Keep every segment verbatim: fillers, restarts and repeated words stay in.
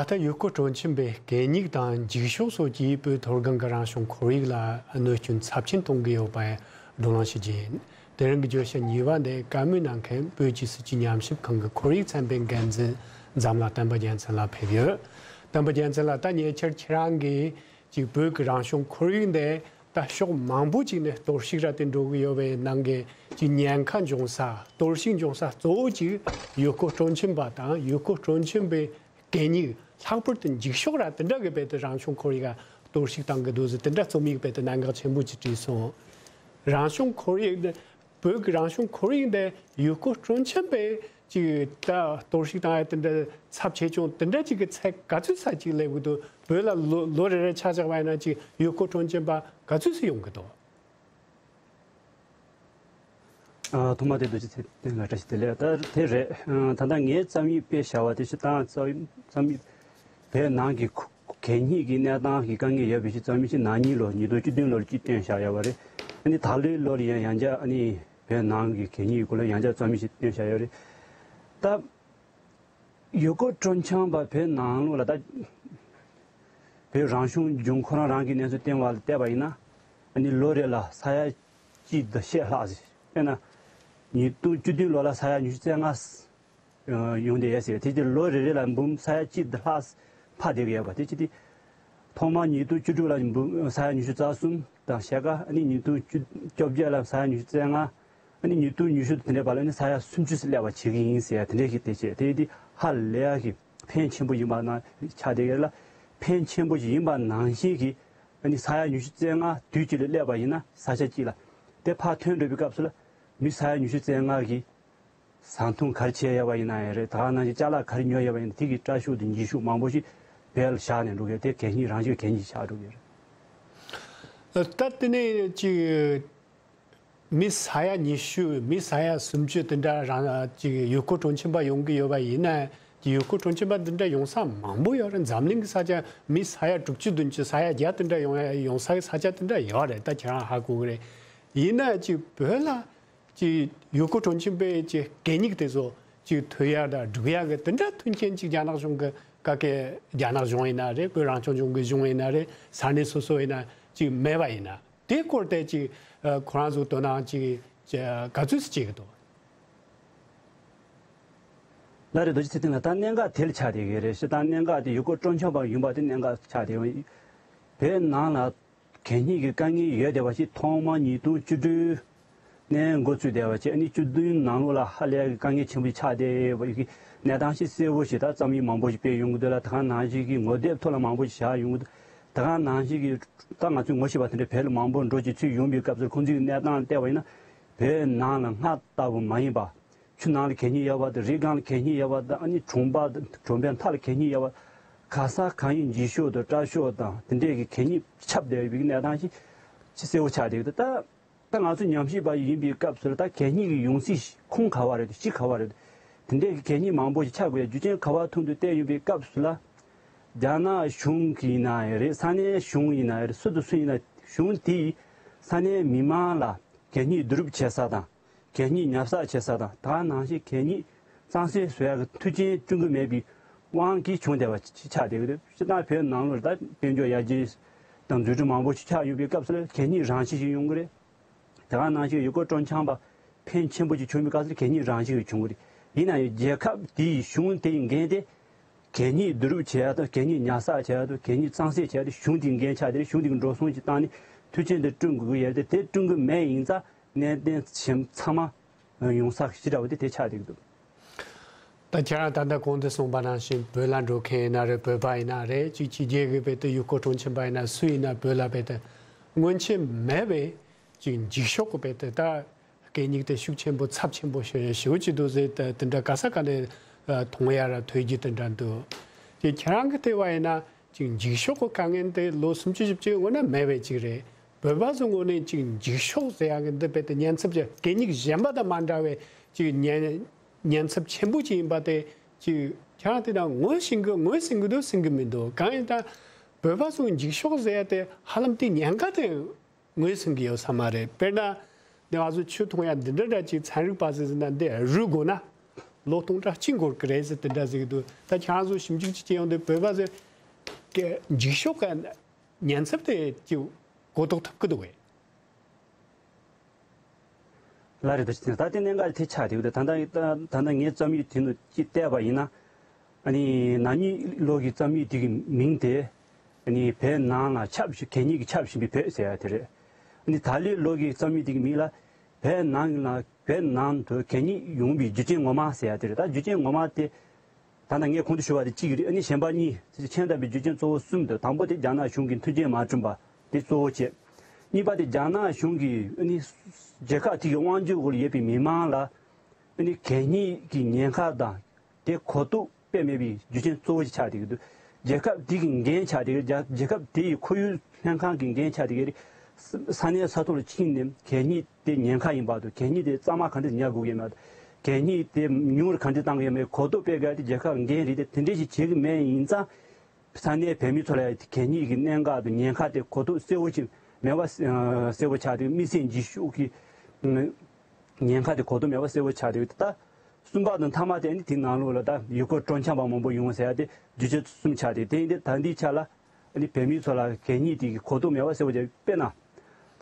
ད་ལྟ་ཡུལ་སྐོར་སྤྲོ་འཆམ་པས་གད་སྙིགས་དང་འགྱིག་ཤོག་སོགས་ཀྱིས་བོད་མཐོ་སྒང་གི་རང་བྱུང་ཁོར་ཡུག་ལ་གནོད་སྐྱོན་ཚབས་ཆེན་གཏོང་གི་ཡོད་པ་བགྲོ་གླེང་ཞུ་རྒྱུ་ཡིན། དེ་རིང་གི་བརྗོད་བྱ་གཉིས་པ་འདི་བཀའ་མོལ་གནང་མཁན་བོད་ཀྱི་སྲིད་བྱུས་ཉམས་ཞིབ་ཁང་གི་ཁོར་ཡུག་ཚན་པའི་འགན་འཛིན་འཛམ་ལྷ་བསྟན་པ་རྒྱལ་མཚན་ལགས་ཕེབས་ཡོད། བསྟན་པ་རྒྱལ་མཚན་ལགས། ད་ཉེ་ཆར་ཁྱེད་རང་གིས་ཅིག་བོད་ཀྱི་རང་བྱུང་ཁོར་ཡུག་འདི་ད་ཕྱོགས་མང་པོ་ཅིག་ནས་གཏོར་བཤིག་ར་དེ་འགྲོ་གི་ཡོད་པའི་ནང་གི་ཅིག་ཉེན་ཁ་འབྱུང་ས་གཏོར་བཤིག་འབྱུང་ས་གཙོ་བོ་ཅིག་ཡུལ་སྐོར་སྤྲོ་འཆམ་པ་དང་ཡུལ་སྐོར་སྤྲོ་འཆམ་པའི་གད་སྙིགས། ལྷག་པར་དུ་འགྱིག་ཤོག་ར་དེ་འདྲ་གི་བོད་དུ་རང་བྱུང་ཁོར་ཡུག་ག་གཏོར་བཤིག་བཏང་གི་འདུག་ཟེར། དེ་འདྲ་རྩོམ་ཡིག་བོད་དུ་གནད་འགག་ཆེན་པོ་ཅིག་བྲིས་སོང་། རང་བྱུང་ཁོར་ཡུག་འདི། བོད་ཀྱི་རང་བྱུང་ཁོར་ཡུག་འདི་ཡུལ་སྐོར་སྤྲོ་འཆམ་པས་ཅིག་ད་གཏོར་བཤིག་བཏང་ཡ་དེ་འདྲ་ཚབས་ཆེ་ཆུང་དེ་འདྲ་ཅིག་གི་ཚད་ག་ཚོད་ས་ཅིག་སླེབས་ཀྱི་འདུག་བོད་ལ་ལོ་ལོ་རེ་རེ་ཆ་བཞག་པ་ཡིན་ན་ཅིག་ཡུལ་སྐོར་སྤྲོ་འཆམ་པ་ག་ཚོད་ཙམ་ཡོང་གི་འདུག་ཨ། ཐོག་མ་དེ་རྡོ་རྗེ་ཚེ་བརྟན་ལ་བཀྲ་ཤིས་བདེ་ལེགས། ད་དེ་རེད། ཨ། ད་ལྟ་ངའི་རྩོམ་ཡིག་དཔེ་བཞག་པ་དེ་སྤྱིར་བཏང་རྩོམ་རྩོམ་ཡིག་བོད་ནང་གི་ཁུ་གད་སྙིགས་ཀྱི་གནས་སྟངས་ཀྱི་དཀའ་ངལ་ཡོད་པའི་ཕྱིར་རྩོམ་ཡིག་ཅིག་ནག་ཉེས་ལོ་ཉིས་སྟོང་བཅུ་བདུན་ལོར་ཅིག་བཏོན་བཞག་ཡོད་པ་རེད། ཨ་ནི་ད་ལོའི་ལོར་ཡང་ཡང་བསྐྱར་ཨ་ནི་བོད་ནང་གི་གད་སྙིགས་ཀྱི་སྐོར་ལ་ཡང་བསྐྱར་རྩོམ་ཡིག་ཅིག་བཏོན་བཞག་ཡོད་རེད། ད། ཡུལ་སྐོར་སྤྲོ་འཆམ་པ་བོད་ནང་ལོགས་ལ་ད། བོད་རང་བྱུང་ལྗོངས་ཁོ་རང་རང་གི་གནས་ཚུལ་བསྟན་པ་ལ་བལྟས་པ་ཡིན་ན། ཨ་ནི་ལོ་རེ་ལ་ས་ཡ་གཅིག་དང་ཕྱེད་ལྷག་ཟེར། དཔེར་ན། ཉིས་སྟོང་བཅུ་བདུན་ལོ་ལ་ས་ཡ་ཉི་ཤུ་རྩ་ལྔ་ཡོང་བསྡད་ཡོད་ཟེར། དེ་རྗེས་ལོ་རེ་རེ་ལ་འབུམ་ས་ཡ་གཅིག་དང་ལྷག་འཕར་བསྡད་ཀྱི་ཡོད་པ་དེ་ཅི་སྟེ། ཐོག་མར་ཉིས་སྟོང་བཅུ་དྲུག་ལ་འབུམ་ས་ཡ་ཉི་ཤུ་རྩ་གསུམ་དང་ཕྱེད་ཀ། ཨ་ནི་ཉིས་སྟོང་བཅོ་བརྒྱད་ལ་ས་ཡ་ཉི་ཤུ་རྩ་ལྔ། ཨ་ནི་ཉིས་སྟོང་ཉི་ཤུ་དེ་འདྲའི་བར་ལ་ནི་ས་ཡ་སུམ་ཅུ་ཙམ་སླེབས་པ་བྱེད་ཀྱི་ཡིན་ཟེར་ཡ་དེ་འདྲའི་ཞིག་དེ་བྱས་དེ་དེ་ཧ་ལས་ཡ་གི་ཕན་ཆེན་པོ་ཡིན་པ་ན་ཆགས་བསྡད་ཡོད་ལ། ཕན་ཆེན་པོ་ཞིག་ཡིན་པ་ནང་བཞིན་གྱི་ཨ་ནི་ས་ཡ་ཉི་ཤུ་རྩ་ལྔ་དུས་གཅིག་ལ་སླེབས་པ་ཡིན་ན་ས་ཆ་གཅིག་ལ་དེ་ཕར་ཐོན་འགྲོ་བའི་སྐབས་སུ་ལ་མི་ས་ཡ་ཉི་ཤུ་རྩ་ལྔ་གི་ཟ་འཐུང་ག་རེ་བྱས་ཡོད་པ་ཡིན་ན་ཡང་རེད། ད་ག་ནང་བཞིན་ཅ་ལག་ག་རེ་ཉོས་ཡོད་པ་ཡིན་ན་དེ་གི་སྐྲག་ཤོས་དང་འགྱིག་ཤོས་མང་པོ་ཞིག་བལ་བཞག་ནས་འགྲོ་གི་དེ་གད་སྙིགས་རང་བཞིན་གད་སྙིགས་ཆགས་འགྲོ་གི་རེད། ད་དེ་ནས་ཅིག་མི་ས་ཡ་ཉི་ཤུ། མི་ས་ཡ་སུམ་ཅུ་དེ་འདྲ་རང་ཅིག་ཡུལ་སྐོར་སྤྲོ་འཆམ་པ་ཡོང་གི་ཡོད་པ་ཡིན་ན། ཅིག་ཡུལ་སྐོར་སྤྲོ་འཆམ་པ་འདི་འདྲ་ཡོང་ས་མང་པོ་ཡོད་རེད། འཛམ་གླིང་གི་ས་ཆ་མི་ས་ཡ་དྲུག་ཅུ་བདུན་ཅུ་ས་ཡ་བརྒྱ་དེ་འདྲ་ཡོང་ཡ་ཡོང་ས་གི་ས་ཆ་དེ་འདྲ་ཡོད་རེད། ད་ཁྱེད་རང་ཧ་གོ་གི་རེད། ཡིན་ན་ཅིག་བོད་ལ་ཅིག་ཡུལ་སྐོར་སྤྲོ་འཆམ་པའི་ཅིག་གད་སྙིགས་དེ་ཚོ་ཅིག་ཐོན་ཡ་དང་སྒྲུག་ཡ་གི་དེ་འདྲ་མཐུན་རྐྱེན་ཅིག་རྒྱ་ནག་གཞུང་གི་ག་གེ་རྒྱ་ནག་གཞུང་ཡིན་ན་རེད། བོད་རང་སྐྱོང་ལྗོངས་ཀྱི་གཞུང་ཡིན་ན་རེད། ས་གནས་སོ་སོ་ཡིན་ན་ཅིག་མེད་པ་ཡིན་ན། དེའི་སྐོར་དེ་ཅིག་ཨ། ཁོ་རང་ཚོ་དོ་སྣང་ཅིག་ཅིག་ག་ཚོད་ཅིག་བྱེད་ཀྱི་འདུག་ལགས་རེད། རྡོ་རྗེ་ཚེ་བརྟན་ལགས། ད་གནད་འགག་དེ་ལ་ཆགས་བསྡད་ཀྱི་རེད། སྤྱིར་བཏང་གནད་འགག་དེ་ཡུལ་སྐོར་སྤྲོ་འཆམ་པ་ཡིན་པ་དེ་གནད་འགག་ཆགས་བསྡད་ཡོད། བོད་ནང་ལ་གད་སྙིགས་ཀྱི་དཀའ་ངལ་ཡོད་བསྡད་པ་ཞིག་ཐོག་མར་ཉིས་སྟོང་བཅུ་དྲུག་ནས་འགོ་བཙུགས་བསྡད་པ་བྱས། ཨ་ནི་བཅུ་བདུན་ནང་ལོགས་ལ་ཧ་ལས་ཀྱི་དཀའ་ངལ་ཆེན་པོ་ཆགས་བསྡད་པ་ཡི་གནས་སྟངས་ཤིག་གསལ་པོ་ཞིག་ད་རྩོམ་ཡིག་མང་པོ་ཞིག་སྤེལ་ཡོང་གི་འདུག་ལ། ད་ག་ནང་བཞིན་གྱི་ངོ་དེབ་ཐོག་ལ་མང་པོ་ཞིག་བཞག་ཡོང་གི་འདུག་ད་ག་ནང་བཞིན་གྱི་ད་ང་ཚོས་ངོ་ཤེས་པ་དེ་འདྲ་བོད་ལ་མང་པོ་འགྲོ་བྱེད་ཚུད་ཡོང་བའི་སྐབས་སུ་ཁོང་ཚོའི་གནས་སྟངས་བལྟས་པ་ཡིན་ན། བོད་ནང་ལ་སྔར་ལྟ་བུ་མ་ཡིན་པ། ཆུ་ནང་ལ་གད་སྙིགས་ཡོད་པ་དང་། རི་སྒང་ལ་གད་སྙིགས་ཡོད་པ་དང་། ཨ་ནི་གྲོང་པ་དང་གྲོང་པའི་མཐའ་ལ་གད་སྙིགས་ཡོད་པ། ག་ས་གང་ཡིན་འགྱིག་ཤོག་དང་སྐྲ་ཤོག་དང་དེ་འདྲས་ཀྱི་གད་སྙིགས་ཁྱབ་བསྡད་ཡོད་པའི་གནས་སྟངས་ཤིག་ཅིག་གསལ་པོ་ཆགས་བསྡད་ཡོད་འདུག་ད་ད་ང་ཚོ་ཉམས་ཞིབ་པ་ཡིན་པའི་སྐབས་སུ་ལ་ད་གད་སྙིགས་ཀྱི་ཡོང་སྲིད་ཁུངས་ག་བ་རེད། གཞི་ག་བ་རེད། དེ་འདྲས་ཀྱི་གད་སྙིགས་མང་པོ་ཞིག་ཆགས་དགོས་ཡ་རྒྱུ་རྐྱེན་ག་བ་ཐུག་འདུག་བལྟས་ཡོང་པའི་སྐབས་སུ་ལ་རྒྱ་ནག་གཞུང་གི་ཡིན་ན་ཡང་རེད། ས་གནས་གཞུང་ཡིན་ན་ཡང་རེད། སུ་དང་སུ་ཡིན་ན་གཞུང་དེ་ཡིས་ས་གནས་མི་མང་ལ་གད་སྙིགས་བསྡུ་རུབ་བྱེད་ས་དང་། གད་སྙིགས་ཉར་ཚགས་བྱེད་ས་དང་། ད་ག་ནང་བཞིན་གད་སྙིགས་གཙང་སེལ་བཟོ་ཡག་གི་མཐུན་རྐྱེན་བསྐྲུན་གྱི་མེད་པའི་དབང་གིས་བྱུང་བསྡད་པ་ཆགས་བསྡད་ཀྱི་འདུག་སྤྱིར་བཏང་བོད་ནང་ལོགས་ད་དཔལ་འབྱོར་ཡར་རྒྱས་དང་འཛུགས་སྐྲུན་མང་པོ་ཞིག་ཆགས་ཡོད་པའི་སྐབས་སུ་ལ་གད་སྙིགས་རང་བཞིན་ཞིག་ཡོང་གི་རེད། ད་ག་ནང་བཞིན་ཡུལ་སྐོར་སྤྲོ་འཆམ་པ་ཕན་ཆེན་པོ་ཞིག་བྱུང་བའི་སྐབས་སུ་གད་སྙིགས་རང་བཞིན་གྱིས་བྱུང་གི་རེད། ཡིན་ན་ཡང་རྒྱལ་ཁབ་དེ་ཡི་གཞུང་དེ་ཡི་འགན་དེ་གད་སྙིགས་བསྡུ་རུབ་བྱེད་ཡག་དང་། གད་སྙིགས་ཉར་ཚགས་བྱེད་ཡག་དང་། གད་སྙིགས་གཙང་སེལ་བྱེད་ཡག་དེ་གཞུང་དེ་ཡི་འགན་ཆགས་དེ་རེད། གཞུང་དེ་གི་འགྲོ་སོང་ཞིག་བཏང་ནས་མཐུན་རྐྱེན་དེ་བསྐྲུན་དགོས་ཀྱི་ཡོད་རེད་དེ། དེ་བསྐྲུན་གྱི་མེད་ཡིན་ཙང་གནད་དོན་ཚང་མ་ཡོང་ས་ཞིག་འདྲ་བོ་དེ་དེ་ཆགས་བསྡད་ཀྱི་འདུག་ད་ཁྱེད་རང་ད་ལྟ་གོང་དུ་གསུངས་པ་ནང་བཞིན་བོད་ལ་འགྲོ་མཁན་ཡིན་ན་རེད། བོད་པ་ཡིན་ན་རེད། ཅིག་ཕྱི་རྒྱལ་གྱི་བོད་དུ་ཡུལ་སྐོར་སྤྲོ་འཆམ་པ་ཡིན་ན་སུ་ཡིན་ན་བོད་ལ་བོད་དུ་སྔོན་ཆད་མེད་པའི་ཅིག་འགྱིག་ཤོག་གི་བོད་དུ་ད་གད་སྙིགས་དེ་ཤུགས་ཆེན་པོ་ཚབས་ཆེན་པོ་ཞེ་ཞེ་པོ་ཅིག་འདུག་ཟེར། ད་དེ་འདྲ་ག་ས་ག་ནས་མཐོང་ཡ་ར་ཐོས་རྒྱུ་དེ་འདྲ་འདུག་ཅིག་ཁྱེད་རང་གི་ལྟ་བ་ཡིན་ན། ཅིག་འགྱིག་ཤོག་གི་དཀའ་ངལ་འདི་ལོ་སུམ་ཅུ་བཞི་བཅུའི་སྔོན་ན་མེད་པའི་ཅིག་རེད། བོད་པ་ཚོའི་ངོས་ནས་ཅིག་འགྱིག་ཤོག་ཟེར་ཡག་གི་འདི་རྦད་དེ་ཉེན་ཚབས་ཅན། གད་སྙིགས་གཞན་པ་དང་མ་འདྲ་བའི་ཅིག་ཉེན་ཉེན་ཚབས་ཆེན་པོ་ཅིག་ཡིན་པ་དེ་ཅིག་ཁྱེད་རང་དེ་དང་ངོས་ཟིན་གི་ངོས་ཟིན་གི་འདུག་ཟིན་གི་མི་འདུག་གང་ཡིན་ད་བོད་པ་ཚོ་འགྱིག་ཤོག་ཟེར་ཡ་དེ་ཧ་ལམ་དེ་ཉེན་ཁ་དེ་ངོས་ཟིན་གི་ཡོད་ས་མ་རེད། དཔེར་ན་འདི་ང་ཚོ་ཆུ་འཐུང་ཡ་འདི་འདྲ་འདྲ་ཅིག་ཚན་རིག་པ་ཚོས་ཟེར་ན་འདི་རུལ་དགོས་ན། ལོ་སྟོང་ཕྲག་གཅིག་འགོར་གི་རེད་ཟེར་དེ་འདྲ་ཟེར་གི་འདུག་ད་ཁྱེད་རང་ཚོ་ཞིབ་འཇུག་ཅིག་བྱས་ཡོང་དུས་བོད་པ་ཚོས་གི་འགྱིག་ཤོག་གི་ཉེན་ཚབས་དེ་ཅིག་གོ་རྟོགས་ཐུབ་ཀྱི་འདུག་གས། ལགས་རེད། ད་ད་ལྟའི་གནད་འགག་དེ་ཆགས་བསྡད་ཡོད། ད་ད་ད་ད་ངའི་རྩོམ་ཡིག་དེ་ནང་ཅིག་བལྟས་པ་ཡིན་ན། ཨ་ནི་ན་ནིང་ལོ་གི་རྩོམ་ཡིག་དེ་གི་མིང་དེ། ཨ་ནི་བོད་ནང་ལ་ཁྱབ་བཞིན་གད་སྙིགས་ཀྱིས་ཁྱབ་བཞིན་པའི་བོད་ཟེར་ཡ་དེ་རེད། ཨ་ནི་ད་ལོའི་ལོ་གི་རྩོམ་ཡིག་དེ་གི་མིང་ལ་བོད་ནང་ལ་བོད་ནང་དུ་གད་སྙིགས་ཡོང་བའི་རྒྱུ་རྐྱེན་ངོ་མ་ཟེར་ཡ་དེ་རེད། ད་རྒྱུ་རྐྱེན་ངོ་མ་དེ། ད་ལྟ་ངས་གོང་དུ་ཞུ་བ་དེ་གཅིག་རེད། ཨ་ནི་གཞན་པ་གཉིས་དེ་ཁྱོན་བསྡོམས་པའི་རྒྱུ་རྐྱེན་གཙོ་བོ་གསུམ་དེ། དང་པོ་དེ་རྒྱ་ནག་གཞུང་གིས་མཐུན་རྐྱེན་མ་བསྐྲུན་པ་དེ་གཙོ་བོ་བྱས། གཉིས་པ་དེ་རྒྱ་ནག་གཞུང་གིས་ཨ་ནི་རྒྱལ་ཁབ་དེ་གི་དབང་སྒྱུར་འོག་ལ་ཡོད་པའི་མི་མང་ལ་ཨ་ནི་གད་སྙིགས་ཀྱི་ཉེན་ཁ་དང་དེ་གོ་རྟོགས་སྤེལ་མེད་པའི་རྒྱུ་རྐྱེན་གཙོ་བོ་ཞིག་ཆགས་བསྡད་ཀྱི་འདུག་རྒྱལ་ཁབ་དེ་གི་འགན་ཆགས་བསྡད་ཀྱི་རེད། རྒྱ་རྒྱལ་ཁབ་དེ་ཡི་ཁོར་ཡུག་ལྷན་ཁང་གི་འགན་ཆགས་བསྡད་ཀྱི་རེད། ས་ས་གནས་ས་ཐོག་ལ་ཕྱིན་ནས་གད་སྙིགས་དེ་ཉེན་ཁ་ཡིན་པ་དང་། གད་སྙིགས་དེ་གཙང་མ་ག་འདྲ་ཉར་དགོས་ཀྱི་ཡིན་པ་དང་། གད་སྙིགས་དེ་ཉུང་རུ་ག་འདྲ་གཏང་དགོས་ཡིན་པའི་གོ་རྟོགས་སྤེལ་དགོས་ཡ་དེ་རྒྱལ་ཁབ་འགན་རེད་དེ། དེ་འདྲ་ཞིག་བྱེད་ཀྱི་མེད་ཡིན་ཙང་། ས་གནས་བོད་མི་ཚོ་ལ་ཡང་གད་སྙིགས་ཀྱི་གནད་འགག་དང་ཉེན་ཁ་དེ་གོ་རྟོགས་གསལ་བོ་ཞིག་མེད་པ། ཨ་གསལ་བོ་ཆགས་དེ། མི་སེམས་འགྱིག་ཤོག་གི་ཨ་ཉེན་ཁ་དེ་གོ་རྟོགས་མེད་པ་གསལ་བོ་ཆགས་དེ། ད་གསུམ་པ་དང་མཐའ་མ་དེ་ནི་དེའི་ནང་ལོགས་ལ་ད་ཡུལ་སྐོར་སྤྲོ་འཆམ་པ་མང་པོ་ཡོང་ཟེར་ཡ་དེ་རྒྱུ་རྐྱེན་གསུམ་ཆགས་དེ། དེ་ཡིན་དུས་ད་འདིའི་ཆ་ལ་ཨ་ནི་བོད་མི་ཚོ་ལ་གད་སྙིགས་དེ་གི་གོ་རྟོགས་མེད་པ་གསལ་བོ་བྱས། དཔེར་ན་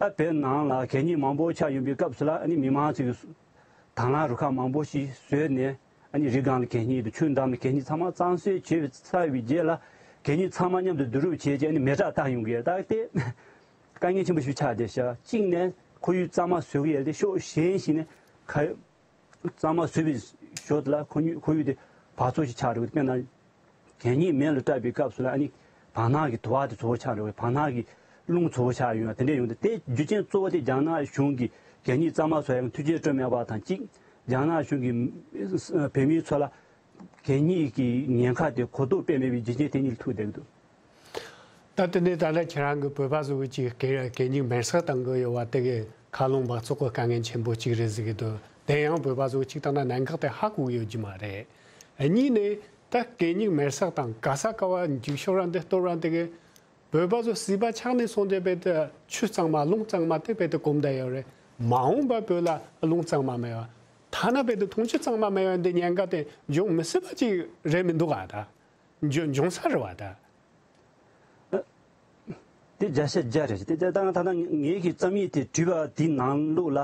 ད་བོད་ནང་ལ་གད་སྙིགས་མང་པོ་ཆགས་ཡོང་པའི་སྐབས་སུ་ལ་ཨ་ནི་མི་མང་ཚོས་དང་བླངས་རུ་ཁག་མང་པོ་ཞིག་བཟོས་ནས། ཨ་ནི་རི་སྒང་ལ་གད་སྙིགས་དང་ཆུ་འགྲམ་ལ་གད་སྙིགས་ཚང་མ་གཙང་བཟོ་བྱས་པའི་ཚར་བའི་རྗེས་ལ་གད་སྙིགས་ཚང་མ་མཉམ་དུ་བསྡུ་རུབ་བྱས་རྗེས་ཨ་ནི་མེ་སྲེག་བཏང་ཡོང་གི་རེད། ད་དེ་དཀའ་ངལ་ཆེན་པོ་ཞིག་ཆགས་བསྡད་ཤག་གཅིག་ནས་ཁོར་ཡུག་གཙང་མ་བཟོ་གི་ཡོད་དེ། ཕྱོགས་གཞན་ཞིག་ནས་ག་གཙང་མ་བཟོས་པའི་ཞོར་དུ་ལ་ཁོར་ཡུག་ཁོར་ཡུག་དེ་འབག་བཙོག་ཞིག་ཆགས་འགྲོ་གི། དཔེར་ན་གད་སྙིགས་མེ་ལ་སྲེག་པའི་སྐབས་སུ་ལ་ཨ་ནི་བར་སྣང་གི་དུ་བ་དེ་ཚ་པོ་ཆགས་འགྲོ་གི། བར་སྣང་གི་རླུང་ཚ་པོ་ཆགས་ཡོང་བ་དེ་འདྲ་ཡོང་དུས། དེ་རྒྱུ་རྐྱེན་གཙོ་བོ་དེ་རྒྱ་ནག་གཞུང་གིས་གད་སྙིགས་གཙང་མ་བཟོ་ཡག་མཐུན་རྐྱེན་སྤྲོད་མེད་པ་དང་གཅིག་རྒྱ་ནག་གཞུང་གིས་བོད་མི་ཚོ་ལ་གད་སྙིགས་ཀྱི་ཉེན་ཁ་དེ་གོ་རྟོགས་སྤེལ་མེད་པའི་རྒྱུ་རྐྱེན་དེ་གཉིས་ལ་ཐུག་བསྡད་ཀྱི་འདུག་ད་དེ་ནས་ད་ལྟ་ཁྱེད་རང་གི་བོད་པ་ཚོ་གི་ཅིག་གད་གད་སྙིགས་མེར་སྲེག་བཏང་གི་ཡོད་པ་དེ་གི་མཁའ་རླུང་འབག་བཙོག་གི་དཀའ་ངལ་ཆེན་པོ་གཅིག་རེད་ཟེར་གི་འདུག་དེ་ཡང་བོད་པ་ཚོ་གཅིག་བཏང་ན་གནད་འགག་དེ་ཧ་གོ་གི་ཡོད་ཀྱི་མ་རེད། གཉིས་ནས་ད་གད་སྙིགས་མེར་སྲེག་དང་ག་ས་ག་བ་འགྱིག་ཤོག་རང་དེ་གཏོར་རང་དེ་གི་བོད་པ་ཚོ་སྲིད་པ་ཆགས་ནས་བཟུང་སྟེ་རྦད་དེ་ཆུ་གཙང་མ་རླུང་གཙང་མ་དེ་རྦད་དེ་གོམས་བསྡད་ཡོད་རེད། མ་འོངས་པ་བོད་ལ་རླུང་གཙང་མ་མེད་པ། ཐ་ན་རྦད་དེ་འཐུང་ཆུ་གཙང་མ་མེད་པ་འདི་ཉེན་ཁ་དེ་འབྱུང་མི་སྲིད་པ་ཅིག་རེད་མི་འདུག་ག་ད་འབྱུང་འབྱུང་ས་རེད་བ་ད། དེ་བརྒྱ་ཆ་བརྒྱ་རེད། དེ་ད་ད་ད་ངས་ཀྱི་རྩོམ་ཡིག་དེ་བྲིས་པ་དེའི་ནང་ལོགས་ལ།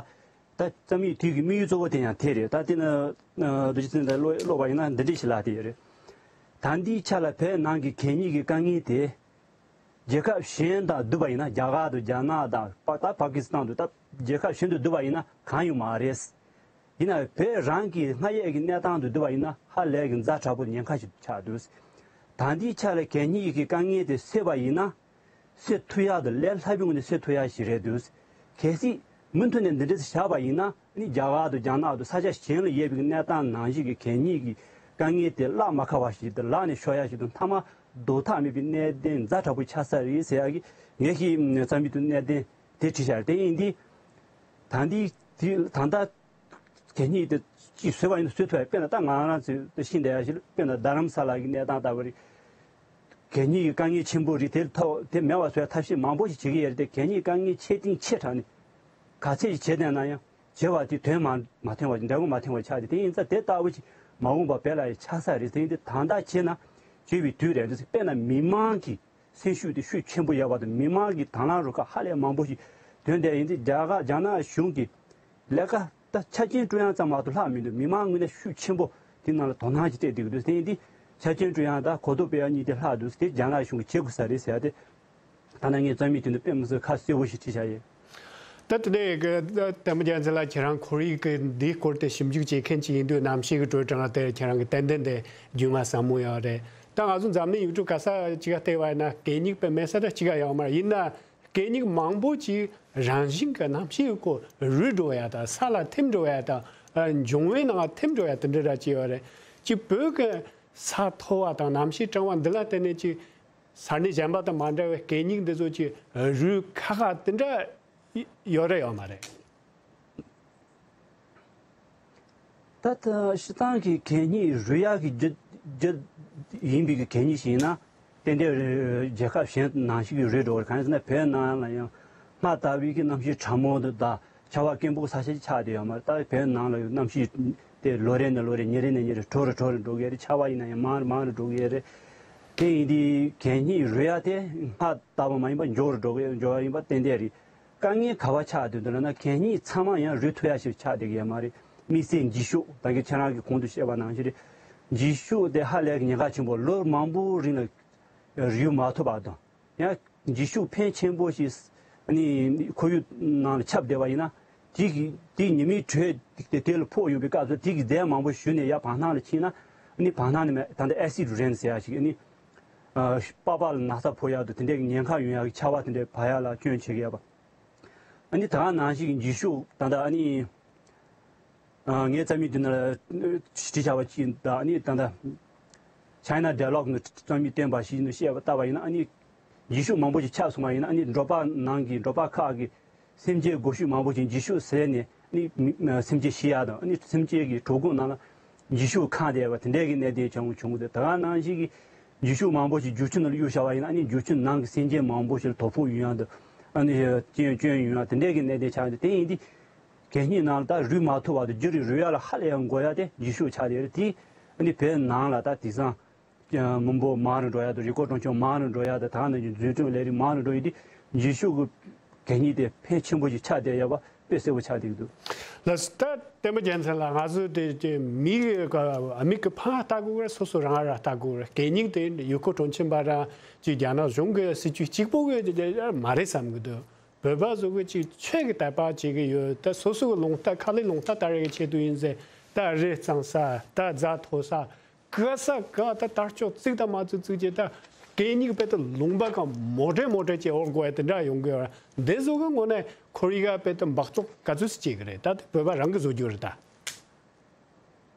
ད་རྩོམ་ཡིག་དེ་གི་དམིགས་ཡུལ་གཙོ་བོ་དེ་ཡང་དེ་རེད། ད་དེ་ནི་རྡོ་རྗེ་ཚེ་རིང་ལགས་ཀློག་ཀློག་པ་ཡིན་ན་འདི་འདྲ་ཞིག་ལབ་བསྡད་ཡོད་རེད། ད་ལྟའི་ཆ་ལ་བོད་ནང་གི་གད་སྙིགས་ཀྱི་དཀའ་ངལ་དེ་རྒྱལ་ཁབ་གཞན་དང་བསྡུར་བ་ཡིན་ན། རྒྱ་གར་དང་རྒྱ་ནག་དང་པ་ད་པ་ཀི་སི་ཐན་དང་ད་རྒྱལ་ཁབ་གཞན་དང་བསྡུར་བ་ཡིན་ན་གང་ཡང་མ་རེད། ཡིན་ནའང་བོད་རང་གི་སྔར་ཡོད་ཀྱི་གནས་སྟངས་དང་བསྡུར་བ་ཡིན་ན་ཧ་ལས་ཀྱི་ཛ་དྲག་པོ་ཉེན་ཁ་ཞིག་ཆགས་འདུག་ད་ལྟའི་ཆ་ལ་གད་སྙིགས་ཀྱི་དཀའ་ངལ་དེ་སེལ་བ་ཡིན་ན། སེལ་ཐུབ་ཡག་དང་ལས་སླ་པོའི་ངང་ནས་སེལ་ཐུབ་ཡག་ཞིག་རེད་འདུག་གལ་སྲིད་མུ་མཐུད་ནས་འདི་འདྲ་བཞག་པ་ཡིན་ན། ནི་རྒྱ་གར་དང་རྒྱ་ནག་དང་ས་ཆ་གཞན་ལ་ཡོད་པའི་གནས་སྟངས་ནང་བཞིན་གྱི་གད་སྙིགས་ཀྱི་དཀའ་ངལ་དེ་ལག་མ་ཁ་བ་ཞིག་དང་། ལག་ནས་ཤོར་ཡག་ཞིག་དང་། མཐའ་མ་ཟློག་ཐབས་མེད་པའི་གནད་དོན་ཛ་དྲག་པོ་ཆགས་ས་རེད་ཟེར་ཡག་གི་ངེད་ཀྱི་རྩོམ་ཡིག་དུ་གནད་དོན་དེ་བྲིས་བཞག་རེད། དེ་ཡིན་དུས་ད་འདི་དེ་ད་ལྟ་གད་སྙིགས་དེ་ཅིག་བཟོས་པ་ཡིན་ན་བཟོ་ཐུབ་ཡ། དཔེར་ན་ད་ང་རང་ཚོས་ཤེས་བསྡད་ཡ་ཞིག་ལ། དཔེར་ན་རྡ་རམ་ས་ལ་གི་གནས་སྟངས་ལྟ་བུ་རེད། གད་སྙིགས་ཀྱི་དཀའ་ངལ་ཆེན་པོ་རེད། དེ་ཐོག་དེ་མེད་པ་བཟོ་ཡ་ཐབས་ཤེས་མང་པོ་ཞིག་བྱེད་ཀྱི་ཡོད་རེད་དེ། གད་སྙིགས་དཀའ་ངལ་ཆེ་འབྲིང་ཆེ་དྲགས་ནས་ག་ཚད་ཅིག་བྱས་བསྡད་ན་ཡང་བྱས་པ་དེ་དོན་མ་མ་ཐོན་པ་ཞིག། འབྲས་བུ་མ་ཐོན་པ་ཆགས་ཏེ། དེ་ཡིན་ཙང་དེ་ལྟ་བུ་ཞིག་མ་འོངས་པ་བོད་ལ་ཡང་ཆགས་ས་རེད། དེ་ཡིན་དུས་ད་ལྟ་བྱས་ན་བྱས་པའི་དུས་རེད་འདུག་དཔེར་ན་མི་མང་གི་སེམས་ཤུགས་དེ་ཤུགས་ཆེན་པོ་ཡོད་པ་དང་། མི་མང་གི་དང་བླངས་རུ་ཁག་ཧ་ལས་མང་པོ་ཞིག་ཐོན་བསྡད་ཡིན་དུས། རྒྱ་གར་རྒྱ་ནག་གཞུང་གིས་ལས་ཀ་ད་ཆ་རྐྱེན་སྤྲོད་ཡག་ཙམ་མ་གཏོགས་ལྷག་མི་འདུག་མི་མང་ངོས་ནས་ཤུགས་ཆེན་པོ་དེ་ནང་ལ་དོ་སྣང་ཞིག་སྤྲད་བསྡད་ཀྱི་འདུག་དེ་ཡིན་དུས་ཆ་རྐྱེན་སྤྲོད་ཡག་དང་གོ་རྟོགས་སྤེལ་ཡག་གཉིས་དེ་ལྷག་འདུག་དེ་རྒྱ་ནག་གཞུང་གིས་བྱེད་དགོས་ས་རེད་ཟེར་ཡ་དེ། ད་ནང་ངས་རྩོམ་ཡིག་དེ་ནང་དཔེ་མི་སྲིད་ཁ་གསལ་པོ་ཞིག་བྲིས་བཞག་ཡོད། ད་དེ་ནས་ཀྱི་ལྟད་མོ་རྒྱལ་མཚན་ལགས། ཁྱེད་རང་ཁོར་ཡུག་གི་འདིའི་སྐོར་དེ་ཞིབ་འཇུག་བྱེད་མཁན་ཅིག་ཡིན་དུས། གནམ་གཤིས་ཀྱི་དྲོད་གྲང་དེ་ཁྱེད་རང་གི་ཏན་ཏན་དེ་རྒྱུས་མངའ་ཟབ་མོ་ཡོད་རེད། ད་ང་ཚོ་འཛམ་གླིང་ཡུལ་གྲུ་ག་ས་ཅིག་ག་བལྟས་པ་ཡིན་ན་གད་སྙིགས་དཔེ་མེད་ས་ད་ཅིག་ག་ཡོད་མ་རེད། ཡིན་ན་གད་སྙིགས་མང་པོ་ཅིག་རང་བཞིན་གྱི་གནམ་གཤིས་ཀྱི་སྐོར་རུལ་འགྲོ་ཡ་དང་། ས་ལ་ཐིམ་འགྲོ་ཡ་དང་། ཨ་འབྱུང་བའི་ནང་ཐིམ་འགྲོ་ཡ་དེ་འདྲ་ར་ཅིག་ཡོད་རེད། ཅིག་བོད་ཀྱི་ས་མཐོ་བ་དང་གནམ་གཤིས་གྲང་བ་འདི་ལ་བརྟེན་ནས་ཅིག་ས་གནས་གཞན་པ་དང་མ་འདྲ་བའི་གད་སྙིགས་འདི་ཚོ་ཅིག་རུལ་ཁག་ཁག་དེ་འདྲ་ཡོད་རེད་ཡོད་མ་རེད། ད་ལྟ་སྤྱིར་བཏང་གི་གད་སྙིགས་རུལ་ཡག་གི་རྒྱུ་རྒྱུ་ཡིན་པའི་གི་གད་སྙིགས་ཤིག་ཡིན་ན། ཏན་ཏན་རྒྱལ་ཁབ་གཞན་ནང་བཞིན་གྱི་རུལ་འགྲོ་བ་རེད། གང་ཡིན་ཟེར་ན་བོད་ནང་ལ་ཡང་སྔར་ལྟ་བུའི་གི་གནམ་གཤིས་གྲང་མོ་དང་ཆར་པ་སྐམ་པོ་ས་ཆ་ཅིག་ཆགས་བསྡད་ཡོད་མ་རེད། ད་བོད་ནང་ལ་གནམ་གཤིས་ དེ་ལོ་རེ་ནས་ལོ་རེ་ཉིན་རེ་ནས་ཉིན་རེ་དྲོ་རུ་དྲོ་རུ་འགྲོ་གི་རེད། ཆར་པ་ཡིན་ན་ཡང་མང་རུ་མང་རུ་འགྲོ་གི་རེད། དེ་ཡིན་དུས་གད་སྙིགས་རུལ་ཡ་དེ་སྔར་ལྟ་བུ་མ་ཡིན་པ་མགྱོགས་རུ་འགྲོ་གི་འགྲོ་ཡ་ཡིན་པ་ཏན་ཏན་རེད། དཀའ་ངལ་ག་པར་ཆགས་བསྡད་འདུག་ལབ་ན་གད་སྙིགས་ཚང་མ་ཡང་རུལ་ཐུབ་ཡ་ཞིག་ཆགས་བསྡད་ཀྱི་ཡོད་མ་རེད། དམིགས་བསལ་འགྱིག་ཤོག་ད་གིན་ཁྱེད་རང་གིས་གོང་དུ་བཤད་པ་ནང་བཞིན་རེད། འགྱིག་ཤོག་དེ་ཧ་ལས་ཀྱི་ཉེན་ཁ་ཆེན་པོ། ལོ་མང་པོ་རིང་ལ་རུལ་མ་ཐུབ་པ་དང་། ཡང་འགྱིག་ཤོག་ཕོན་ཆེན་པོ་ཞིག་ཨ་ནི་ཁོར་ཡུག་ནང་ལ་ཁྱབ་བསྡད་པ་ཡིན་ན། དེ་གི་དེ་ཉི་མའི་དྲོད་དེ་དེ་ལ་ཕོག་ཡོང་བའི་སྐབས་སུ་དེ་གི་རྫས་མང་པོ་ཞུ་ནས་ཡར་བར་སྣང་ལ་ཕྱིན་ན། ཨ་ནི་བར་སྣང་ནས་མེད་ད་ལྟ་acid rain ཟེར་ཡ་ཞིག་ཨ་ནི་ཨ་པགས་པ་ལ་ན་ཚ་ཕོག་ཡག་དང་དེ་འདྲའི་ཉེན་ཁ་ཡོང་ཡག་གི་ཆར་པ་དེ་འདྲའི་བབས་ཡག་ལ་སྐྱོན་བྱེད་ཀྱི་ཡོད་པ། ཨ་ནི་ད་ག་ནང་བཞིན་གྱི་འགྱིག་ཤོག་ད་ལྟ་ཨ་ནི། ཨ་ངའི་རྩོམ་ཡིག་འདི་ནང་ལ་བྲིས་བཞག་པ་ཅིག་དང་ཨ་ནི་ད་ལྟ་China Dialogue ནང་རྩོམ་ཡིག་བཏོན་པ་ཞིག་ནང་བཤད་པ་ལྟ་བ་ཡིན་ན། ཨ་ནི་འགྱིག་ཤོག་མང་པོ་ཞིག་ཆགས་སོང་བ་ཡིན་ན། ཨ་ནི་འབྲོག་པ་ནང་གི་འབྲོག་པ་ཁག་གི་སེམས་ཅན་སྒོ་ཕྱུགས་མང་པོ་ཞིག་འགྱིག་ཤོག་ཟས་ནས་ཨ་ནི་མི་སེམས་ཅན་ཤི་ཡག་དང་། ཨ་ནི་སེམས་ཅན་གྱི་གྲོད་ཁོག་ནང་ལ་འགྱིག་ཤོག་གང་བསྡད་པ་དེ་འདྲའི་གི་གནད་དོན་བྱུང་བྱུང་གི་འདུག་ད་ག་ནང་བཞིན་གྱི་འགྱིག་ཤོག་མང་པོ་ཞིག་འགྱིག་ཆུ་ནང་ལ་གཡུགས་བཞག་པ་ཡིན་ན། ཨ་ནི་འགྱིག་ཆུ་ནང་གི་སེམས་ཅན་མང་པོ་ཞིག་ལ་དོ་ཕོག་ཡོང་ཡག་འདུག་ཨ་ནི་སྐྱོན་སྐྱོན་ཡོང་ཡག་དེ་འདྲའི་གི་གནད་དོན་ཆགས་འདུག་དེ་ཡིན་དུས་གད་སྙིགས་ནང་ལ་ད་རུལ་མ་ཐུབ་བར་དུ་རྒྱུན་རིང་རུལ་ཡག་ལ་ཧ་ལས་ཡང་འགོར་ཡག་དེ་འགྱིག་ཤོག་ཆགས་བསྡད་རེད། དེ་ཨ་ནི་བོད་ནང་ལ་ད་དེང་སང་མི་འབོར་མང་རུ་འགྲོ་ཡག་དང་། རི་སྐོར་སྲུང་སྐྱོབ་མང་རུ་འགྲོ་ཡག་དང་། ད་ག་ནང་བཞིན་འཛིན་སྐྱོང་ལས་རིགས་མང་རུ་འགྲོ་ཡོད་དུས་འགྱིག་ཤོག་གི་གད་སྙིགས་དེ་ཕོན་ཆེན་པོ་ཞིག་ཆགས་བསྡད་ཡོད་པ་དཔེ་གསལ་པོ་ཆགས་བསྡད་ཀྱི་འདུག་ལགས་སོ། ད་བསྟན་པ་རྒྱལ་མཚན་ལགས། ང་ཚོ་དེ་དེ་མི་གི་ཨ་མི་གི་ཕར་ལྟ་དགོས་རེད། སོ་སོ་རང་ལ་ལྟ་དགོས་རེད། གད་སྙིགས་དེ་ཡུལ་སྐོར་སྤྲོ་འཆམ་པ་རང་ཅིག་རྒྱ་ནག་གཞུང་གི་སྲིད་ཇུས་གཅིག་པོ་གི་མ་རེད་བསམ་གྱི་འདུག་བོད་པ་ཚོ་གི་ཅིག་ཆོས་ཀྱི་དད་པ་བྱེད་ཀྱི་ཡོད། ད་སོ་སོ་གི་རླུང་རྟ་ཁ་ལས་རླུང་རྟ་དར་བའི་ཆེད་དུ་ཡིན་ཟེར། ད་རི་གཙང་ས། ད་རྫ་མཐོ་ས། ག་ས་ག་ད་དར་ལྕོག་བཙུགས་དང་མ་བཙུགས་བཙུགས་བྱས། ད་གད་སྙིགས་དཔེ་ད་ལུང་པ་གང་མོ་ཊ་མོ་ཊ་བྱས་འོར་འགྲོ་ཡག་དེ་འདྲ་ཡོང་གི་ཡོད་རེད། འདི་ཚོ་གི་ངོས་ནས་ཁོར་ཡུག་ག་དཔེ་ད་འབག་བཙོག་ག་ཚོད་ཅིག་བྱེད་ཀྱི་རེད། ད་དེ་བོད་པ་རང་གིས་བཟོ་རྒྱུ་རེད་ད།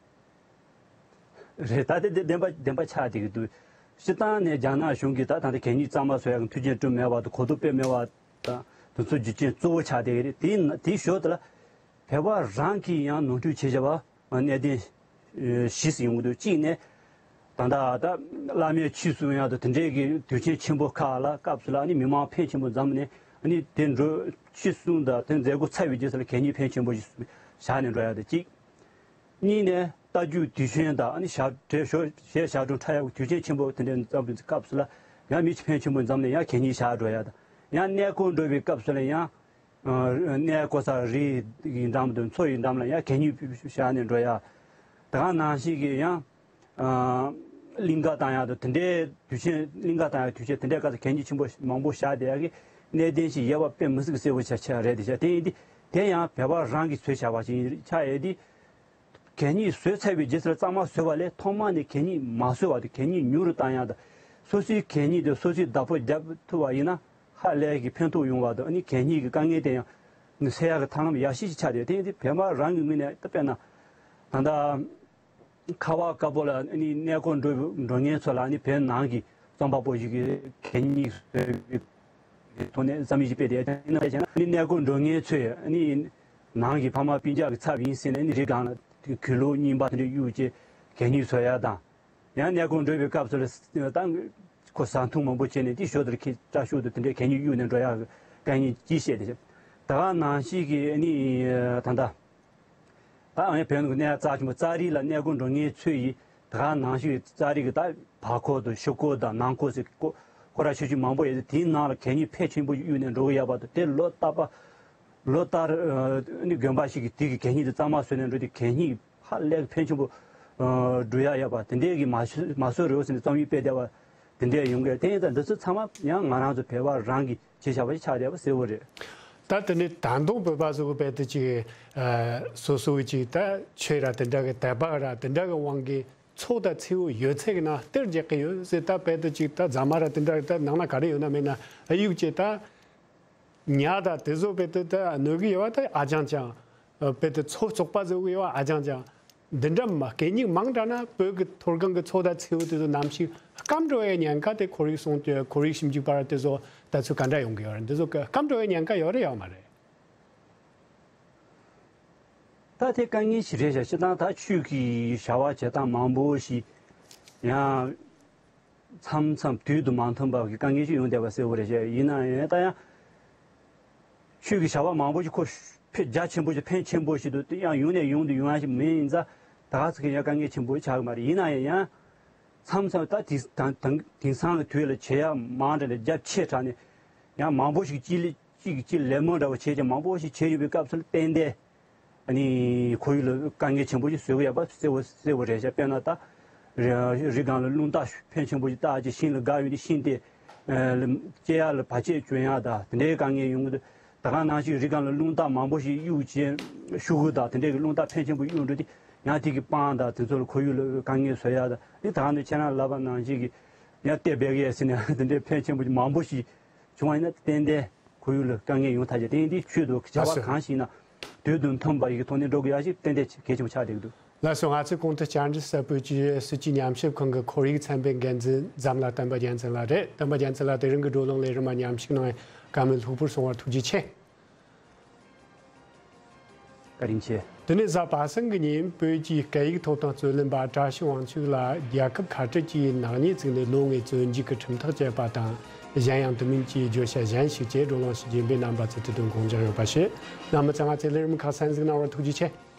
རེད། ད་དེ་དེ་བདེན་པ་བདེན་པ་ཆགས་བསྡད་ཀྱི་འདུག་སྤྱིར་བཏང་ནས་རྒྱ་ནག་གཞུང་གིས་ད་ད་ལྟ་གད་སྙིགས་གཙང་མ་བཟོ་ཡག་གི་མཐུན་རྐྱེན་བསྐྲུན་མེད་པ་དང་། གོ་བསྡུར་སྤེལ་མེད་པ་དང་། དེ་ཚོ་རྒྱུ་རྐྱེན་གཙོ་བོ་ཆགས་བསྡད་ཀྱི་རེད། དེའི་དེའི་ཞོར་དུ་ལ་བོད་པ་རང་གིས་ཡང་ནོར་འཁྲུལ་བྱས་བྱས་པ་གནད་དོན་བཞི་ཙམ་ཡོང་གི་འདུག་གཅིག་ནས་ད་ལྟ་ད་བླ་མའི་ཆོས་གསུང་ཡག་དང་དེ་འདྲའི་གི་དུས་ཆེན་ཆེན་པོ་ཁག་ལ་སྐབས་སུ་ལ་ཨ་ནི་མི་མང་ཕོན་ཆེན་པོ་འཛོམས་ནས་ཨ་ནི་དེ་འགྲོ་ཆོས་གསུང་དང་དེ་མཛད་སྒོ་ཚར་བའི་རྗེས་སུ་ལ་གད་སྙིགས་ཕོན་ཆེན་པོ་ཞིག་བཞག་ནས་འགྲོ་ཡག་དང་གཅིག་གཉིས་ནས་རྟ་རྒྱུག་དུས་ཆེན་དང་ཨ་ནི་ཞག་གྲོལ་ཞོ་གཞས་ཞག་གྲོལ་འཁྲབ་ཡག་གི་དུས་ཆེན་ཆེན་པོ་དེ་འདྲའི་འཛོམས་པའི་སྐབས་སུ་ལ་ཡང་མི་ཕོན་ཆེན་པོ་འཛོམས་ནས་ཡང་གད་སྙིགས་བཞག་འགྲོ་ཡག་དང་། ཡང་གནས་སྐོར་འགྲོ་བའི་སྐབས་སུ་ལ་ཡང་གནས་སྐོར་ས་རི་ཡི་འགྲམ་དང་མཚོ་ཡི་འགྲམ་ལ་ཡང་གད་སྙིགས་བཞག་ནས་འགྲོ་ཡག་ད་ག་ནང་བཞིན་གྱི་ཡང་གླིང་ག་བཏང་ཡག་དང་དེ་འདྲའི་དུས་ཆེན། གླིང་ག་བཏང་ཡག་དུས་ཆེན་དེ་འདྲའི་སྐབས་སུ་གད་སྙིགས་ཆེན་པོ་མང་པོ་བཞག་བསྡད་ཡག་གི་གནད་དོན་ཞིག་ཡོད་པ་དཔེ་མི་སྲིད་ཀྱི་གསལ་པོ་ཆགས་ཆགས་རེད་དེ། ཆགས་དེ་ཡིན་དུས་དེ་ཡང་བོད་པ་རང་གིས་བཟོས་བཞག་པ་ཞིག་ཆགས་ཡོད་དུས། གད་སྙིགས་བཟོས་ཚར་བའི་རྗེས་སུ་གཙང་མ་བཟོས་པ་ལས་ཐོག་མ་ནས་གད་སྙིགས་མ་བཟོས་པ་དང་། གད་སྙིགས་ཉུང་རུ་བཏང་ཡག་དང་། སོ་སོའི་གད་སྙིགས་དེ་སོ་སོས་བདག་པོ་རྒྱབ་ཐུབ་པ་ཡིན་ན་ཧ་ལས་ཀྱི་ཕན་ཐོགས་ཡོང་བ་དང་། ཨ་ནི་གད་སྙིགས་ཀྱི་དཀའ་ངལ་དེ་ཡང་སེལ་ཡག་གི་ཐབས་ལམ་ཡག་ཤོས་ཤིག་ཆགས་ཡོད། དེ་ཡིན་དུས་བོད་པ་རང་གི་ངོས་ནས་ད་དཔེར་ན་ད་ལྟ་ཁ་བ་དཀར་པོ་ལ་ཨ་ནི་གནས་སྐོར་འགྲོ་འགྲོ་མཁན་ཚོ་ལ་ཨ་ནི་བོད་ནང་གི་རྩོམ་པ་པོ་ཞིག་གིས་གད་སྙིགས་བཟོས་པའི་ཐོག་ནས་བསམ་ཡིད་ཀྱིས་སྤེལ་ཏེ། ཡང་ན་ནི་གནས་སྐོར་འགྲོ་མཁན་ཚོས་ནི་ནང་གི་ཕ་མ་སྤུན་ཀྱག་གི་ཚབ་ཡིན་ཟེར་ནས་ནི་རི་སྒང་ལ་གོས་ལོག་རྙིང་པ་དེ་འདྲ་གཡུགས་བྱས་གད་སྙིགས་བཟོ་ཡག་དང་། ཡང་གནས་སྐོར་འགྲོ་བའི་སྐབས་སུ་ལ་ད་ཁོ་ཟ་འཐུང་མང་པོ་བྱས་ནས་དེ་ཞོར་དུ་ཁྱི་སྐྲ་ཤོག་དང་དེ་འདྲའི་གད་སྙིགས་གཡུགས་ནས་འགྲོ་ཡག་གི་དཀའ་ངལ་ཅིག་བཤད་དེ། ད་ག་ནང་བཞིན་གྱི་ནི་ད་ལྟ། ད་ཨ་ནི་བོད་ནང་གི་གནས་རྩ་ཆེན་པོ་ཙཱ་རི་ལ་གནས་སྐོར་འགྲོ་མཁན་ཚོས་ཡིས་ད་ག་ནང་བཞིན་ཙཱ་རི་གི་ད་བར་སྐོར་དང་ཕྱི་སྐོར་དང་ནང་སྐོར་ཟེར་སྐོར་སྐོར་ར་ཆུང་ཆུང་མང་པོ་ཡོད་དེ། དེའི་ནང་ལ་གད་སྙིགས་ཕོན་ཆེན་པོ་གཡུགས་ནས་འགྲོ་གི་ཡོད་པ་དང་། དེ་ལོ་རྟག་པ་ལོ་ལྟར་ཨ་ནི་དགོན་པ་ཞིག་གིས་དེ་གི་གད་སྙིགས་དེ་གཙང་མ་བཟོས་ནས་འགྲོ་དུས་གད་སྙིགས་ཧ་ལས་ཀྱི་ཕོན་ཆེན་པོ་ཨ་འགྲོ་ཡག་ཡོད་པ་དེ་འདྲའི་གི་མ་བཟོ་མ་བཟོ་རོགས་ཟེར་ནས་རྩོམ་ཡིག་སྤེལ་བསྡད་པ་དེ་འདྲ་ཡོང་གི། དེ་ཡིན་ཙང་འདི་ཚོ་ཚང་མ་ཡང་ང་རང་ཚོ་བོད་པ་རང་གིས་བྱས་བཞག་པ་ཞིག་ཆགས་བསྡད་པ་གསལ་པོ་རེད། ད་དེ་ནི་ད་དུང་བོད་པ་ཚོ་གི་དཔེ་དེ་ཅིག་ཨ་སོ་སོ་གི་ཅིག་ད་ཆོས་ར་དེ་འདྲ་གི་དད་པ་ར་དེ་འདྲ་གི་དབང་གིས་ཚོགས་དང་མཚེའུ་ཡོད་ཚད་ཀྱི་ནང་གཏེར་རྒྱག་གི་ཡོད་ཟེར། ད་དཔེ་དེ་ཅིག་ད་རྫ་མ་ར་དེ་འདྲ་གི་ད་ནང་ན་ག་རེ་ཡོད་ན་མེད་ན་ཨ་གཡུགས་བྱས་ད། ཉ་དང་དེ་ཚོ་དཔེ་དེ་ད་གནོད་གི་ཡོད་པ་ད་ཨ་ཅང་ཅང་། དཔེ་དེ་ཚོ་བཙོག་པ་བཟོ་གི་ཡོད་པ་ཨ་ཅང་ཅང་། འདི་འདྲ་མ་གད་སྙིགས་མང་དྲགས་ན་བོད་ཀྱི་མཐོ་སྒང་གི་མཚོ་དང་མཚེའུ་དེ་ཚོ་ནམ་ཞིག་སྐམ་འགྲོ་བའི་ཉེན་ཁ་དེ། ཁོར་ཡུག་སྲུང་སྐྱོབ་ཁོར་ཡུག་ཞིབ་འཇུག་པ་དེ་ཚོ་ད་ཚོད་ག་འདྲ་ཡོང་གི་ཡོད་རེད། འདི་ཚོ་སྐམ་འགྲོ་བའི་ཉེན་ཁ་ཡོད་རེད་ཡོད་མ་རེད། ད་དེ་དཀའ་ངལ་ཞིག་རེད་ཤག་སྤྱིར་བཏང་ད་ཆོས་ཀྱི་བྱ་བ་བྱེད་སྟངས་མང་པོ་ཞིག་ཡང་། མཚམས་མཚམས་དུས་དང་མ་མཐུན་པ་གི་དཀའ་ངལ་ཞིག་ཡོང་བསྡད་པ་གསལ་པོ་རེད་ཤག་ཡིན་ན་ཡང་ད་ཡང་ཆོས་ཀྱི་བྱ་བ་མང་པོ་ཞིག་ཁོ་ཕན་རྒྱ་ཆེན་པོ་ཞིག་ཕན་ཆེན་པོ་ཞིག་འདུག་དེ་ཡང་ཡོང་ནས་ཡོང་དུ་ཡོང་ཡ་ཞིག་མིན་ཡིན་ཙང་ ད་ག་ཚོད་ཀྱི་ཡང་དཀའ་ངལ་ཆེན་པོ་ཆགས་ཀྱི་མ་རེད། ཡིན་ན་ཡང་ཡང་མཚམས་མཚམས་ད་དེང་དེང་དེང་སང་གི་དུས་ལ་བྱེད་ཡ་མང་དྲགས་ནས་རྒྱ་ཆེ་དྲགས་ནས་ཡང་མང་པོ་ཞིག་གཅིག་ལས་གཅིག་གིས་གཅིག་ལད་མོ་འདྲ་བོ་བྱས་ཀྱང་མང་པོ་ཞིག་བྱས་ཡོད་པའི་སྐབས་སུ་ལ་ཏན་ཏན། ཨ་ནི་ཁོར་ཡུག་ལ་དཀའ་ངལ་ཆེན་པོ་ཞིག་བཟོ་གི་ཡོད་པ་གསལ་བོ་གསལ་བོ་རེད་ཤག་དཔེར་ན་ད་རི་རི་སྒང་ལ་རླུང་རྟ་ཕོན་ཆེན་པོ་ཞིག་བཏགས་ཀྱི་ཤིང་ལ་བརྒལ་ཡོང་དུས་ཤིང་དེ་ཨ་ལ་སྐྱེ་ཡག་ལ་བར་ཆད་བྱུང་ཡག་དང་དེ་འདྲའི་དཀའ་ངལ་ཡོང་གི་འདུག་ད་ག་ནང་བཞིན་རི་སྒང་ལ་རླུང་རྟ་མང་པོ་ཞིག་གཡུག་བྱས་ཤུགས་དང་དེ་འདྲའི་གི་རླུང་རྟ་ཕོན་ཆེན་པོ་གཡུག་འགྲོ་དུས་ཡང་དེ་གི་སྤང་དང་དེ་ཚོ་ལ་ཁོར་ཡུག་ལ་དཀའ་ངལ་བཟོ་ཡག་དང་ཨ་ནི་ད་ག་ནང་ཁྱེད་རང་ལབ་པ་ནང་བཞིན་གི་ཡང་ལྟེ་བེག་ཡས་ཟེར་ནས་དེ་འདྲའི་ཕོན་ཆེན་པོ་ཞིག་མང་པོ་ཞིག་བྱུང་བ་ཡིན་ན་ཏན་ཏན་ཁོར་ཡུག་ལ་དཀའ་ངལ་ཡོང་ཐག་ཆོད། དེ་ཡིན་དུས་ཆོས་དང་བྱ་བ་གང་ཞིག་ཡིན་ན་དུས་དང་མཐུན་པ་ཡི་གི་ཐོག་ནས་འགྲོ་དགོས་ཡ་ཞིག་ཏན་ཏན་གལ་ཆེན་པོ་ཆགས་བསྡད་ཀྱི་འདུག་ལགས་སོ། ང་ཚོས་གོང་དུ་བཅར་འདྲི་ཟུར་བོད་ཀྱི་སྲིད་བྱུས་ཉམས་ཞིབ་ཁང་གི་ཁོར་ཡུག་ཚན་པའི་འགན་འཛིན་འཛམ་ལྷ་བསྟན་པ་རྒྱལ་མཚན་ལགས་རེད། བསྟན་པ་རྒྱལ་མཚན་ལགས་དེ་རིང་གི་བགྲོ་གླེང་ལས་རིམ་མ་ཉམས་ཞིབ་གནང་བའི་བཀའ་མོལ་ལྷུག་པོར་གསུང་བར་ཐུགས་རྗེ་ཆེ། བཀའ་དྲིན་ཆེ། དེ་ནས་གཟའ་པ་སངས་ཀྱི་ཉིན་བོད་ཀྱི་སྐད་ཡིག་ཐོབ་ཐང་རྩོད་ལེན་པ་བཀྲ་ཤིས་དབང་ཕྱུག་ལ་རྒྱལ་ཁབ་ཁ་བྲལ་གྱི་ནག་ཉེས་བཙུགས་ནས་ལོ་ལྔའི་བཙོན་འཇུག་གི་ཁྲིམས་ཐག་བཅད་པ་དང་། གཞན་ཡང་དེ་མིན་གྱི་བརྗོད་བྱ་གཞན་ཞིག་བཅས་བགྲོ་གླེང་ཞུ་རྒྱུ་ཡིན་པའི་རྣམ་པ་ཚོས་དེ་དོན་དགོངས་འཇགས་ཡོད་པ་ཞུ། རྣམ་པ་ཚོས་ང་ཚོའི་ལས་རིམ་ཁག་གསན་གཟིགས་གནང་བར་ཐུགས་རྗེ་ཆེ།